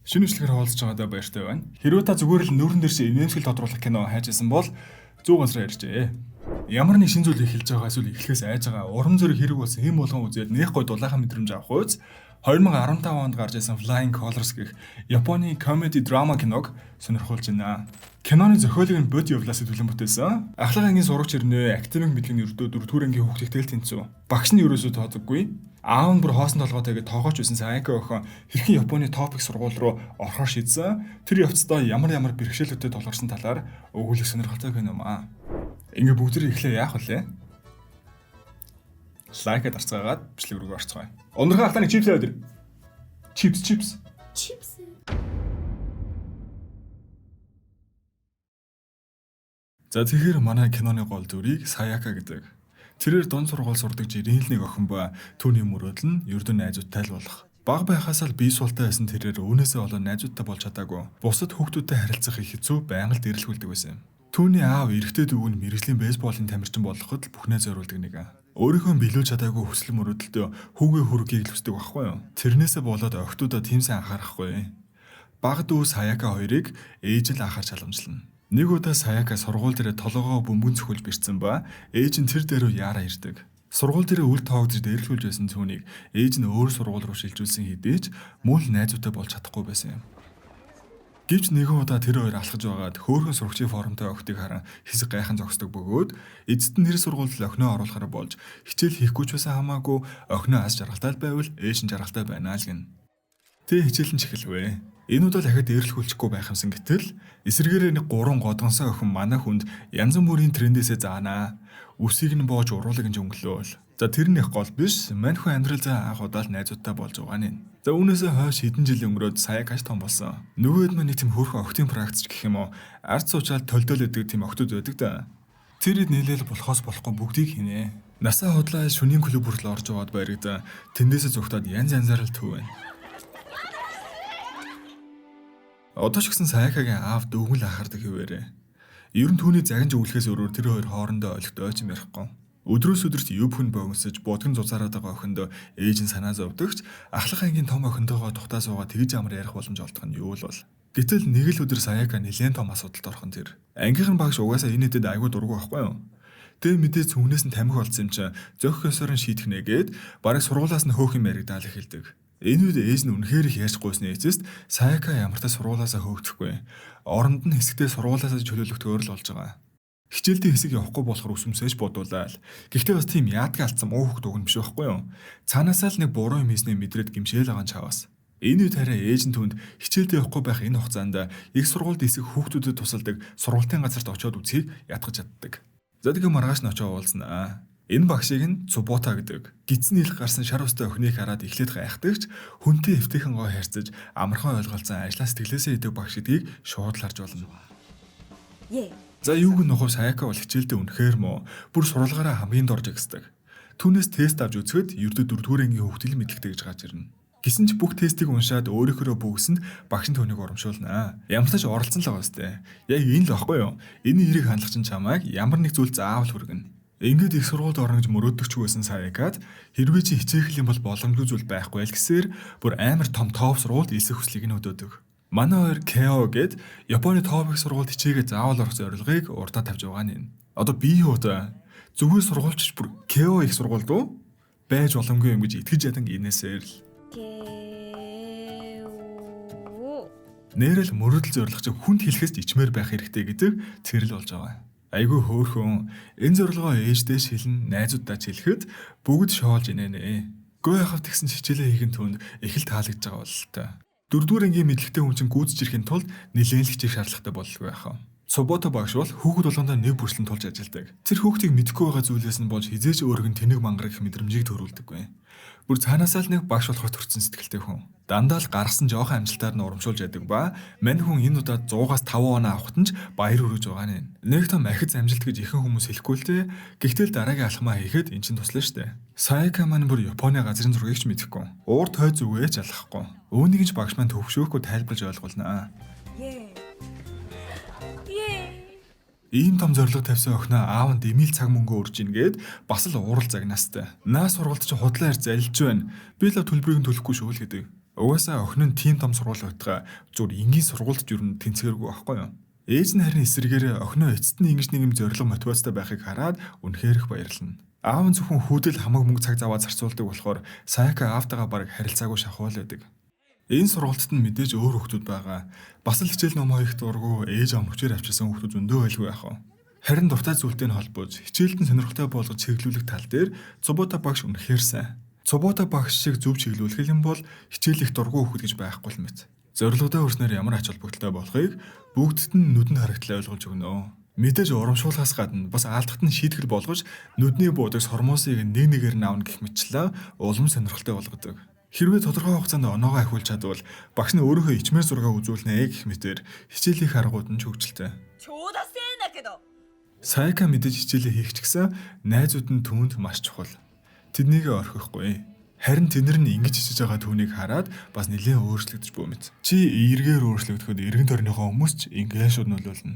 Шинэ бичлэгээр хуваалцаж байгаадаа баяртай байна. Хэрвээ та зүгээр л нүүрэн дээр чи инээмсэглэл тодруулах кино хайж исэн бол зөв газар ярьжээ. Ямар нэг шин зүйл эхэлж байгаа эсвэл эхлэхээс айж байгаа урам зориг хэрэг болсон хэм болгон үзээд нэх гой дулаахан мэдрэмж авах үз 2015 онд гарч ирсэн Flying Colors гэх Японы comedy drama киног сонирхуулж байна. Киноны зохиолыг нь Бод Явлаас төлөн бүтээсэн. Ахлах ангийн сурагч ирнэ, академик мэдлэг нь ердөө дөрөвдүгээр ангийн хүүхдтэй л тэнцв. Багш нь ерөөсөө тооцоггүй. Аав нь бүр хоосон толгойтой гэж тоогооч байсан Саяка охин хэрхэн Японы топ их сургууль руу орохоор шийдсэн. Тэр явцдаа ямар ямар бэрхшээлүүдэд тулгарсан талаар өгүүлэх сонирхолтой кино юм аа. Ингээ бүгд эхлээ яах вүлээ? Лайк дарцгаагаад бичлэг рүү орцгоё. Өнөрхөн ахтаны чипс аваад ир. Чипс чипс. Чипс. За тэгэхээр манай киноны гол дүрийг Саяка гэдэг. Тэрээр дунд сургууль сурдаг жирийн л нэг охин ба түүний мөрөөдөл нь ердөө найзуудтай л болох. Бага байхаас л бие султай байсан тэрээр үүнээсээ болон найзуудтай болж чадаагүй. Бусад хүүхдүүдтэй харилцах их хэцүү байнга л дэрэлхүүлдэг байсан юм. Түүний аав эрэгтэй дүүг нь мэргэжлийн бейсболын тамирчин болгоход л бүхнээ зориулдаг нэг. Өөрийнхөө биелүүлж чадаагүй хүсэл мөрөөдөлтөө хүүгээ хүргэхийг л хүсдэг байхгүй юу? Тэрнээсээ болоод охтуудаа тийм сайн анхаарахгүй. Бага дүү Саяка хоёрыг ээж л анхаарч халамжлана. Нэг удаа Саяка сургууль дээрээ толгоогоо бөмбөн цохиулж бэрцсэн ба ээж нь тэр дээрөө яараа ирдэг. Сургууль дээрээ үл тоогдож дээрлэхүүлж байсан түүнийг ээж нь өөр сургууль руу шилжүүлсэн хэдий ч мөн л найзуудтай болж чадахгүй байсан юм. Гэвч нэгэн удаа тэр хоёр алхаж байгаад хөөрхөн сурагчийн формтой охидыг харан хэсэг гайхан зогсдог бөгөөд эцэст нь тэр сургуульд охиноо оруулахаар болж хичээл хийхгүй ч байсан хамаагүй охиноо аз жаргалтай л байвал ээж нь жаргалтай байна л гэнэ. Тэ хичээл нь ч эхэлвэ. Энэ удаа дахиад дээрлэхүүлчихгүй байх юмсан гэтэл эсрэгээрээ нэг гурван годгонсон охин манай хүнд янз бүрийн трендээсээ заанаа. Үсийг нь боож уруулаг нь өнгөлөөл. За тэр нь их гол биш. Мань хүн амьдрал зай анх удаа л найзуудтай болж байгаа нэ. За үүнээсээ хойш хэдэн жил өнгөрөөд Саяка ч том болсон. Нөгөөд маань нэг тийм хөөрхөн охтын практик гэх юм уу. Ард суучаал толдол өгдөг тийм охтууд байдаг да. Тэр хэд нийлээл болохоос болохгүй бүгдийг хийнэ. Насаа худлаа шүнийн клуб хүртэл орж яваад баригдаа. Тэндээсээ зүгтаад янз янзаар л төв байна. Одоо ч гэсэн Саякагийн аав дөвгөн л анхаардаг хэвээрээ. Ер нь түүний загинж өвлөхөөс өөрөөр тэр хоёр хоорондоо олигтой ч юм ярихгүй. Өдрөөс өдөрт юу бүхэн богинсож будган зузаараад байгаа охиндоо ээж нь санаа зовдөгч ахлах ангийн том охинтойгоо тухтаа суугаа тэгж амар ярих боломж олдох нь юу л бол. Гэтэл нэг л өдөр Саяка нэлээд том асуудалд орхон тэр. Ангийнх нь багш угаасаа энэ хэдэд айгүй дургүй байхгүй юу? Тэгээ мэдээ цүнхнээс нь тамхи олдсон юм чинь зөөх ёсоор нь шийдэх нэгээд бараг сургуулаас нь хөөх юм яригдаал эхэлдэг. Энэ үед ээж нь үнэхээр их ярьж гуйсны эцэст Саяка ямартай сургуулаасаа хөөгдөхгүй. Оронд нь хэсэгтээ сургуулаасаа чөлөөлөгдөхөөр л болж байгаа. Хичээлдээ хэсэг явахгүй болохоор өсөмсөөж бодуулаад. Гэхдээ бас тийм яадгаа алдсан муу хүүхд уг нь биш байхгүй юу? Цаанаасаа л нэг буруу юм хийснээ мэдрээд гимшээл байгаа нь чаваас. Энэ үед хараа ээж нь түнд хичээлдээ явахгүй байх энэ хугацаанд их сургуульд эсэх хүүхдүүдэд тусалдаг сургалтын газарт очиод үзхийг ятгах чаддаг. За тэгээ маргааш нь очиод уулзнаа. Энэ багшийг нь Цубота гэдэг. Гидсэн нийлэх гарсан шар устай охиныг хараад эхлээд гайхдагч хүнтэй эвтэйхэн гоо харьцаж амархан ойлголцсон ажлаа сэтгэлээсээ идэг багш гэдгийг шууд л харж болно. Е. За юуг нь нөхөр Саяка бол хичээлдээ үнэхээр муу. Бүр суралгаараа хамгийн дор жигсдэг. Түүнээс тест авч үзэхэд ердөө дөрөвдүгээр ангийн хүүхдэл мэдлэгтэй гэж гарч ирнэ. Гэсэн ч бүх тестийг уншаад өөрийнхөө бүгсэнд багш нь түүнийг урамшуулна. Ямар ч оролцсон л байгаа сте. Яг энэ л баггүй юу? Энэ эерэг хандлага чинь чамайг ямар нэг зүйл заавал хүргэнэ. Ингээд их сургуульд орно гэж мөрөөдөгч байсан Саякад хэрвээ чи хичээх юм бол боломжгүй зүйл байхгүй л гэсээр бүр амар том топ сургуульд элсэх хүслийг нь өдөөдөг. Манай хоёр Кео гэд Японы топ их сургуульд хичээгээ заавал орох зорилгыг урдаа тавьж байгаа нь. Одоо би юу та зүгээр сургуульч бүр Кео их сургуульд уу байж боломгүй юм гэж итгэж ядан инээсээр л Кео. нэрэл мөрөдөл зорилго чи хүнд хэлэхээс ч ичмээр байх хэрэгтэй гэдэг цэрэл болж байгаа. Айгүй хөөхөн энэ зорилгоо ээждээ шилэн найзууддаа ч хэлэхэд бүгд шоолж инээнэ. Гөө яхав тэгсэн ч хичээлээ хийх нь түнд их л таалагдж байгаа бололтой. Дөрөвдүгээр ангийн мэдлэгтэй хүн чинь гүйцэж ирэхин тулд нэлээд л хичээх шаардлагатай боллоо яхав. Субото багш бол хүүхэд болгондоо нэг бүрслэн тулж ажилладаг. Тэр хүүхдийг мэдэхгүй байгаа зүйлээс нь болж хизээж өөрөг нь тэнэг мангар гэх мэдрэмжийг төрүүлдэггүй. Бүр цаанаасаа л нэг багш болохоор төрсэн сэтгэлтэй хүн. Дандаа л гаргасан жоохон амжилтаар нь урамшуулж яадаг ба мань хүн энэ удаад 100-аас 5 оноо авахт нь ч баяр хүрэж байгаа нэ. Нэг том ахиц амжилт гэж ихэнх хүмүүс хэлэхгүй л дээ. Гэхдээ л дараагийн алхмаа хийхэд эн чинь туслана штэ. Саяка маань бүр Японы газрын зургийг ч мэдэхгүй. Уур той зүгээ ч алхахгүй. Үүнийг ч багш маань төвшөөхгүй тайлбарлаж ойлгуулнаа. Е. Е. Ийм том зорилго тавьсан охиноо аав нь дэмил цаг мөнгө өрж ийн гээд бас л уурал загнаастай. Наа сургалт чи худлаа ярьж залж байна. Би л төлбөрийг нь төлөхгүй шүү л гэдэг. Угаасаа охин нь тийм том сургууль байтугай зүгээр энгийн сургуульд ч ер нь тэнцгэргүй байхгүй юу? Ээж нь харин эсэргээрээ охиноо эцэст нь ингэж нэг юм зорилго мотивацтай байхыг хараад үнэхээр их баярлна. Аав нь зөвхөн хүүдэл хамаг мөнгө цаг заваа зарцуулдаг болохоор Саяка аавтайгаа бараг харилцаагүй шахуул байдаг. Энэ сургуультад нь мэдээж өөр хүүхдүүд байгаа. Бас л хичээл номоо хийх дургүй ээж аав хүчээр авчирсан хүүхдүүд зөндөө байлгүй яах вэ? Харин дуртай зүйлтэй нь холбож хичээлд нь сонирхолтой болгож чиглүүлэх тал дээр Цубута багш үнэхээр сайн. Цубута багш шиг зөв чиглүүлэх юм бол хичээл их дургүй хүүхэд гэж байхгүй л мэт. Зорилгодоо хүрснээр ямар ач холбогдолтой болохыг бүгдд нь нүдэнд харагдлаа ойлгуулж өгнө. Мэдээж урамшуулахаас гадна бас алдахт нь шийтгэл болгож нүдний буудаг сормуусыг нэг нэгээр нь авна гэх мэтчлээ улам сонирхолтой болгодог. Хэрвээ тодорхой хугацаанд оноогоо ахиулж чадвал багш нь өөрийнхөө ичмээр зургаа үзүүлнэ гэх мэтээр хичээлийн аргууд нь ч хөгжилтэй. ちょうだせーだけど Саяка мэдээж хичээлээ хийх ч гэсэн найзууд нь түүнд маш чухал. Тэднийг орхихгүй. Харин тэд нар нь ингэж хичээж байгаа түүнийг хараад бас нэлээд өөрчлөгдөж буй мэт. Чи эргээр өөрчлөгдөхөд эргэн тойрныхоо хүмүүс ч ингэ шууд нөлөөлнө.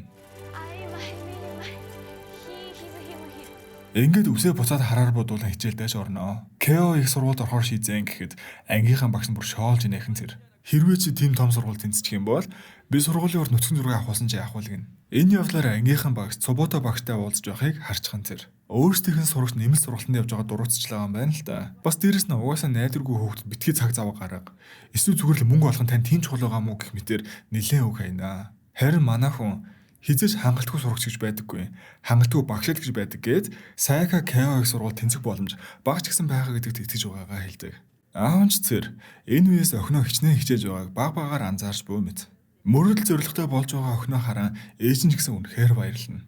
あいまいみまいひひずひむひ Ингээд үсээ буцаад хараар бодуулан хичээлдээ орно. Кео их сургуульд орохоор шийдсэн гэхэд ангийнхан багш нь бүр шоолж инээхэн тэр. Хэрвээ чи тийм том сургууль тэнцчих юм бол би сургуулийн урд нүцгэн зураг авахулсан чи явах гин. Энэ явдлаар ангийнхан багш Цубута багштай уулзж байхыг харчихан тэр. Өөрсдийнх нь сурагч нэмэлт сургалтанд явж байгаа дуруутчлаа юм байна л да. Бас дээрэс нь угаасаа найдваргүй хөөхдөд битгий цаг зав гарга. Эсвэл зүгээр л мөнгө олох нь тань тийм чухал байгаа мó гэх мэтэр нэлээд үг хайнаа. Харин манай хүн хизээч хангалтгүй сурагч гэж байдаггүй. Хангалтгүй багш л гэж байдаг гээд Саяка Кео их сургууль тэнцэх боломж багч гэсэн байгаа гэдэгт итгэж байгаагаа хэлдэг. Аав нь ч тэр энэ үеэс охиноо хичнээн хичээж байгааг баг багаар анзаарч буй мэт. Мөрөдөл зоригтой болж байгаа охиноо харан ээж нь ч гэсэн үнэхээр баярлна.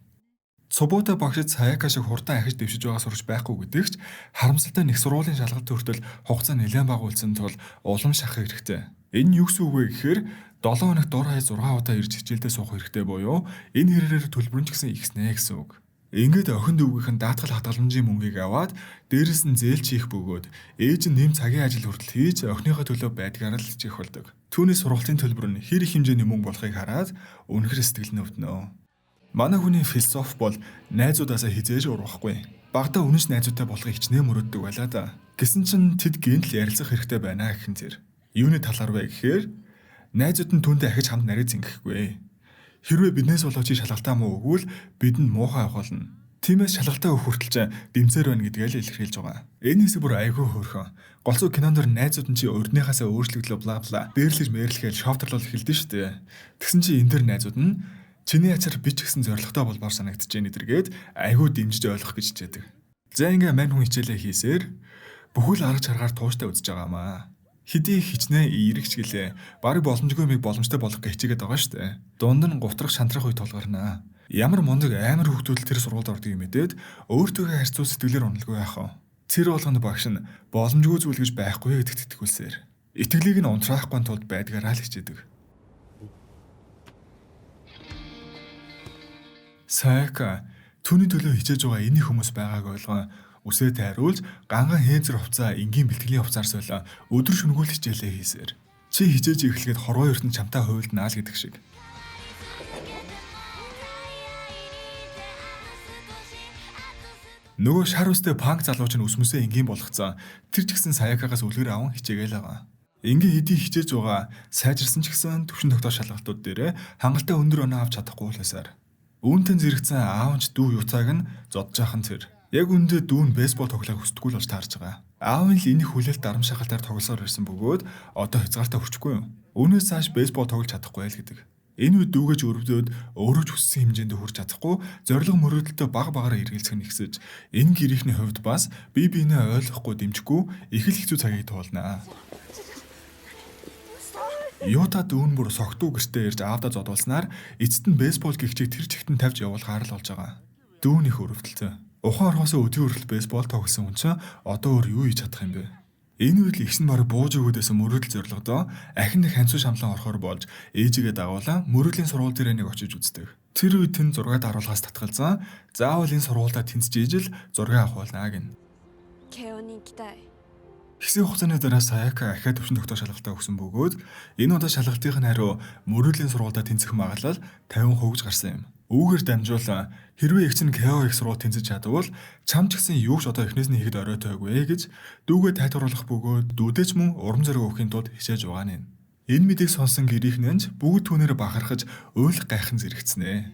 Цубута багшид Саяка шиг хурдан ахиж дэвшиж байгаа сурагч байхгүй гэдэгч харамсалтай нэг сургуулийн шалгалт хүртэл хугацаа нэлээд бага үлдсэн тул улам шахах хэрэгтэй. Энэ нь юу гэсэн үг вэ гэхээр 7 хоногт дор хаяж 6 удаа ирж хичээлдээ суух хэрэгтэй буюу энэ хэрээр төлбөр нь ч гэсэн ихснэ гэсэн үг. Ингээд охин дүүгийнх нь даатгал хадгаламжийн мөнгийг аваад дээрэс нь зээл чих бөгөөд ээж нь нэм цагийн ажил хүртэл хийж охиныхоо төлөө байдгаар л хичээх болдог. Түүний сургалтын төлбөр нь хэр их хэмжээний мөнгө болохыг хараад үнэхэр сэтгэл нь өвднө. Манай хүний философи бол найзуудаасаа хизээж урвахгүй. Багадаа үнэнч найзуутай болохыг хичнээн мөрөөддөг байлаа да. Гэсэн чинь тэд гинт л ярилцах хэрэгтэй байна гэх нь тэр. Юуны талаар вэ гэхээр найзууд нь түүнтэй ахиж хамт нарийн зингэхгүй. Хэрвээ биднээс болоо чи шалгалтаа муу өгвөл бидэнд муухай явах болно. Тиймээс шалгалтаа өгөх хүртэл ч дэмцээр байна гэдгээ л илэрхийлж байгаа. Энэ хэсэг бүр айгүй хөөрхөн. Голцоо кинон дор найзууд нь чи урдныхаасаа өөрчлөгдлөө бла бла дээрлэж мэрлэхэл шофтерлол эхэлдэж шүү дээ. Тэгсэн чи энэ дэр найзууд нь чиний ачаар би ч гэсэн зоригтой болбоор санагдаж байна эдэргээд айгүй дэмжиж ойлгох гэж хичээдэг. За ингээ мань хүн хичээлээ хийсээр бүхэл арга чаргаар тууштай үзэж байгаамаа. Хэдий хичнээн эерэгч гэлээ. Бараг боломжгүй юмыг боломжтой болгох гэж хичээгээд байгаа шүү дээ. Дунд нь гутрах шантрах үе тулгарнаа. Ямар мундаг амар хүүхдүүд л тэр сургуульд ордог юм мэдээд өөртөөхөө харьцуул сэтгэлээр уналгүй яах вэ? Тэр болгонд багш нь боломжгүй зүйл гэж байхгүй гэдэгт итгүүлсээр. Итгэлийг нь унтраахгүй тулд байдгаараа л хичээдэг. Саяка түүний төлөө хичээж байгаа энэ хүмүүс байгааг ойлгон үсээ тайруулж ганган хээзэр хувцаа энгийн бэлтгэлийн хувцаар солио өдөр шөнөгүй л хичээлээ хийсээр. Чи хичээж эхлэхэд хорвоо ертөнд чамтай хуйлднаа л гэдэг шиг. Нөгөө шар үстэй панк залууч нь өсмөсөө энгийн болгоцсон. Тэр ч гэсэн Саякагаас үлгэр аван хичээгээл байгаа. Энгийн хэдий хичээж байгаа сайжирсан ч гэсэн төвшин тогтоох шалгалтууд дээрээ хангалттай өндөр оноо авч чадахгүй л байсаар. Үүнтэн зэрэгцэн аав нь ч дүү юуцааг нь зодж яахан тэр. Яг үүндээ дүү нь бейсбол тоглохыг хүсдэггүй л болж таарж байгаа. Аав нь л энэ хүлээлт дарам шахалтаар тоглосоор ирсэн бөгөөд одоо хязгаартаа хүчгүй юм. Үүнээс цааш бейсбол тоглож чадахгүй л гэдэг. Энэ үед дүүгэж өрөвдөөд өөрөө ч хүссэн хэмжээнд хүрч чадахгүй зорилго мөрөөдөлтөд баг багаараа эргэлзэх нь ихсэж энэ гэрийнхний хувьд бас бие биенээ ойлгохгүй дэмжихгүй их л хэцүү цагийг туулнаа. Юута дүүн бүр согтуу гэртээ ирж аавдаа зодуулснаар эцэст нь бейсбол гихчийг тэр чигтэн тавьж явуулахаар л болж байгаа. Дүүн их өрөвдөлтөө. Ухаан орхосоо өдийн хүртэл бейсбол тоглосон хүн чинь одоо өөр юу хийж чадах юм бэ? Энэ үед л эгш нь бараг бууж өгөөдөөсөн мөрөөдөл зорилгодоо ахин нэг ханцуу шамлан орохоор болж ээжигээ дагуулan мөрөөдлийн сургууль дээр нэг очиж үздэг. Тэр үед тэн зураг даруулахаас татгалзан заавал энэ сургуультай тэнцэж ижил зураг авахулнаа гэнэ. 慶応に行きたい Хэсэг хугацааны дараа Саяка ахиад төвшин тогтоох шалгалтаа өгсөн бөгөөд энэ удаа шалгалтын хариу мөрөөдлийн сургуультай тэнцэх магадлал 50% гэж гарсан юм. Үүгээр дамжуулан хэрвээ эгч нь Кео их сургууль тэнцэж чадвал чам ч гэсэн юу ч одоо эхнээс нь хийхэд оройтойгүй гэж дүүгээ тайлбарлах бөгөөд дүүдээ ч мөн урам зориг өгөхийн тулд хичээж байгаа нь. Энэ мэдээг сонсон гэрийнхнэн ч бүгд түүнээр бахархаж уйл гайхан зэрэгцнэ.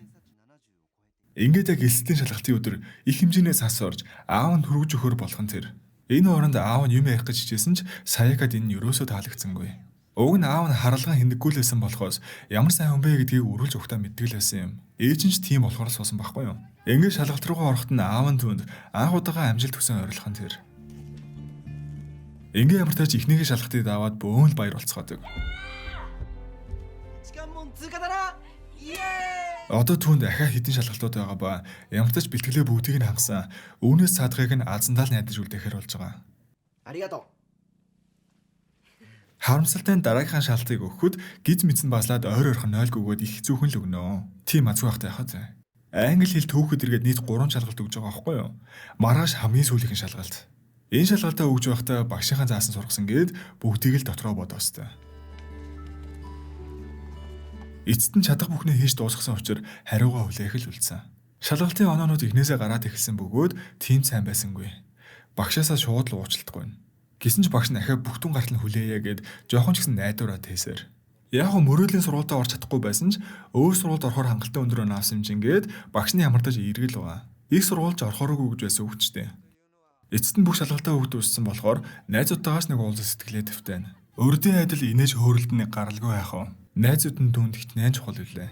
Ингээд яг элсэлтийн шалгалтын өдөр их хэмжээний сас орж аав нь хөргөж өгөхөр болгон тэр. Энэ оронд аав нь юм ярих гэж хичээсэн ч Саякад энэ нь ерөөсөө таалагдсангүй. Уг нь аав нь харалган хиндэггүй л байсан болохоос ямар сайн хүн бэ гэдгийг өрүүлж өгтөө мэддэг л байсан юм. Ээж нь ч тийм болохоор л суусан байхгүй юу? Ингээд шалгалт руугаа ороход нь аав нь түүнд анх удаага амжилт хүсэн ойрлох нь тэр. Ингээ ямар тач эхнийхээ шалгалтыг даваад бөөн л баяр болцгоодог. 時間も通過だなイエーイ Одоо түүнд ахаа хідэн шалгалтууд байгаа ба ямар тач бэлтгэлээ бүгдийг нь хангасан. Үүнээс цаадахыг нь азандаа л найдаж үлдээхээр болж байгаа. ありがとう Харамсалтай нь дараагийнхаа шалтыг өгөхөд гиз мэдсэн баслаад ойр ойрхон 0 гүгээд их хэцүүхэн л өгнө. Тийм азгүй байхтай яхаа зэ. Англи хэл түүхэд эргээд нийт 3 шалгалт өгж байгаа байхгүй юу? Маргааш хамгийн сүүлийнхэн шалгалт. Энэ шалгалтаа өгж байхдаа багшийнхаа заасан сургасан гээд бүгдийг л дотроо бодоостой. Эцэст нь чадах бүхнээ хийж дуусгасан учраас хариугаа хүлээх л үлдсэн. Шалгалтын оноонууд эхнээсээ гараад эхэлсэн бөгөөд тийм сайн байсангүй. Багшаасаа шууд л уучлалтгүй. Гэсэн ч багш нь ахиа бүх түн гартал нь хүлээе гэд жоохон ч гэсэн найдвараа тээсэр. Яг нь мөрөөдлийн сургуультаа орч чадахгүй байсан ч өөр сургуульд орохоор хангалттай өндөр оноо авсан юм чинь гээд багш нь ямартаж эргэл байгаа. Их сургуульч орохооргүй гэж байсан хөвчтэй. Эцэст нь бүх шалгалтаа өгд үссэн болохоор найзуудтайгаас нэг уулзах сэтгэлээ твтэн. Өрдийн адил инээж хөөрөлд нэг гаралгүй яах вэ? Найзууд нь түүнд хитнэн чухал үлээ.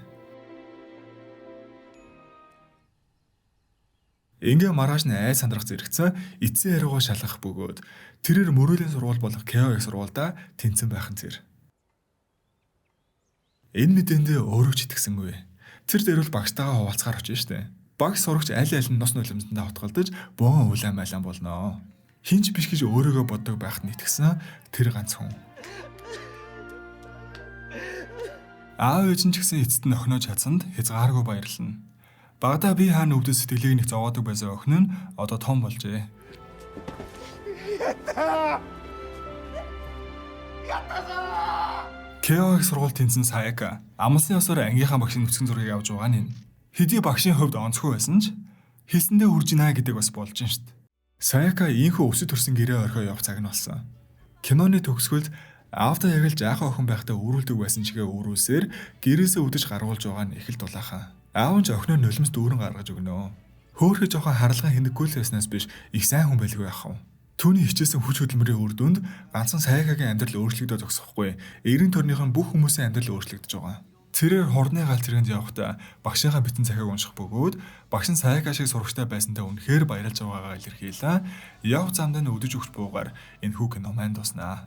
Ингээ маргааш нь айд сандрах зэрэгцэн эцсийн хариугаа шалгах бөгөөд тэрээр мөрөөдлийн сургууль болох Кео их сургуульдаа тэнцэн байх нь зэр. Энэ мэдээндээ өөрөө ч итгэсэнгүй. Тэр дэрвэл багштайгаа хуваалцахаар очив штэ. Багш сурагч аль аль нь нус нулимсандаа хутгалдаж бөөн улаан майлан болноо. Хинч биш гэж өөрийгөө боддог байхад нь итгэсэн тэр ганц хүн. Аав ээж нь ч гэсэн эцэст нь охиноо чадсанд хязгааргүй баярлна. Багадаа би хаана өвдөж сэтгэлийг нэг зовоодог байсан охин нь одоо том болжээ. Кео их сургууль тэнцэн Саяка амлсан ёсоор ангийнхаа багшийн нүцгэн зургийг авч байгаа нь. Хэдий багшийн хувьд онцгүй байсан ч хэлсэндээ хүрж гинэ гэдэг бас болж шин штт. Саяка ийхүү өсөж төрсөн гэрээ орхио явах цаг нь болсон. Киноны төгсгөлд аавдаа яг л жаахан охин байхдаа үүрүүлдэг байсан чигээ үүрүүлсээр гэрээсээ үдэж гаргуулж байгаа нь их л дулаахан. Аав нь ч охиноо нулимс дүүрэн гаргаж өгнө. Хөөхөө жоохон харалган хинэггүй л байснаас биш их сайн хүн байлгүй яах вэ? Түүний хичээсэн хүч хөдөлмөрийн үр дүнд ганцхан Саяхагийн амьдрал өөрчлөгдөж зогсохгүй. Эрен төрнийхэн бүх хүмүүсийн амьдрал өөрчлөгдөж байгаа. Тэрээр хурны гал цэргэнд явахдаа багшийнхаа битэн захиаг унших бөгөөд багш нь Саяха шиг сурагчтай байсантай үнэхээр баярлж байгаагаа илэрхийлээ. Яв замдаа нь өдөж өгч буугаар энэ хүү кино маань дуснаа.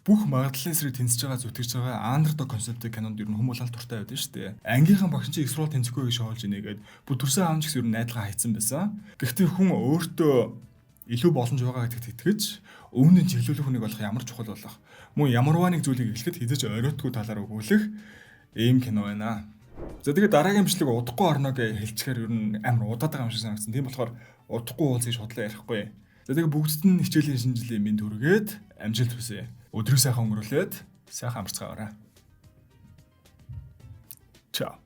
Бүх магадлалын эсрэг тэнцэж байгаа зүтгэж байгаа андердог концепттэй кинонд ер нь хүмүүс л дуртай байдаг шүү дээ. Ангийнхан багш чинь их сургууль тэнцэхгүй гэж шоолж инээгээд бүр төрсөн аав нь ч гэсэн ер нь найдалгаа хайцсан байсан. Гэхдээ хүн өөртөө илүү боломж байгаа гэдэгт итгэж өмнө нь чиглүүлэх хүнийг болох ямар чухал болох мөн ямарваа нэг зүйлийг эхлэхэд хэзээ ч оройтгүй талаар өгүүлэх ийм кино байна. За тэгээд дараагийн бичлэг удахгүй орно гэж хэлчихээр ер нь амар удаад байгаа юм шиг санагдсан. Тийм болохоор удахгүй уулзъя шудлаа ярихгүй. За тэгээд бүгдд нь хичээлийн шинэ жилийн мэнд хүргээд амжилт хүсье. Өдрийг сайхан өнгөрүүлээд сайхан амарцгаагаарай. Чао.